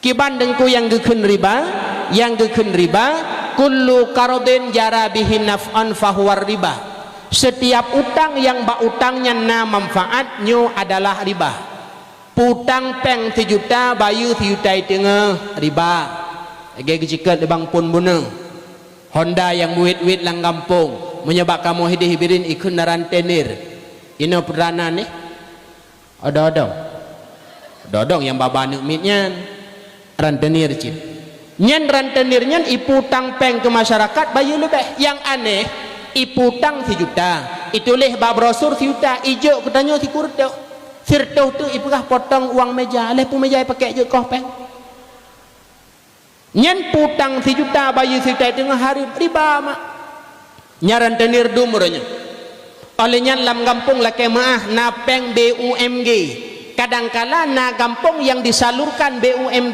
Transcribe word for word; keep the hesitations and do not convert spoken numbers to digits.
Kiban teungku nyang geukheun riba, nyang geukheun riba, kullu qardin jara bihi naf'an fahuwa riba. Setiap utang nyang bak utang nyan na manfaat, nyoe adalah riba. Peutang péng sijuta, bayeue sijuta teungoh, riba. Lagée geuceukeut lé bang phon bunoe. Honda nyang meuwét-wét lam gampông, meunyoe bak kamoe hideh Bireuen ikheun na rentenir. Inoe peudrana neh. Odong-odong. Odong-odong nyang babah aneuk miet nyan. Rentenir cit. Nyan rentenir nyan ipeutang péng keu masyarakat bayeue leubeh. Nyang aneh, ipeutang sijuta, ituléh bak brosur sijuta, ijok keu tanyoe sikureutoh. Sireutôh teuk ipeugah potong uang meja, lheuh peue meja ipakèk jeuet koh péng. Nyan peutang sijuta bayeue sijuta teungoh, hareuem riba mak. Nyan rentenir dum uroe nyoe. Óh lheueh nyan lam gampông lakée meuáh na péng B U M G. Kadangkala na gampông nyang disalurkan B U M G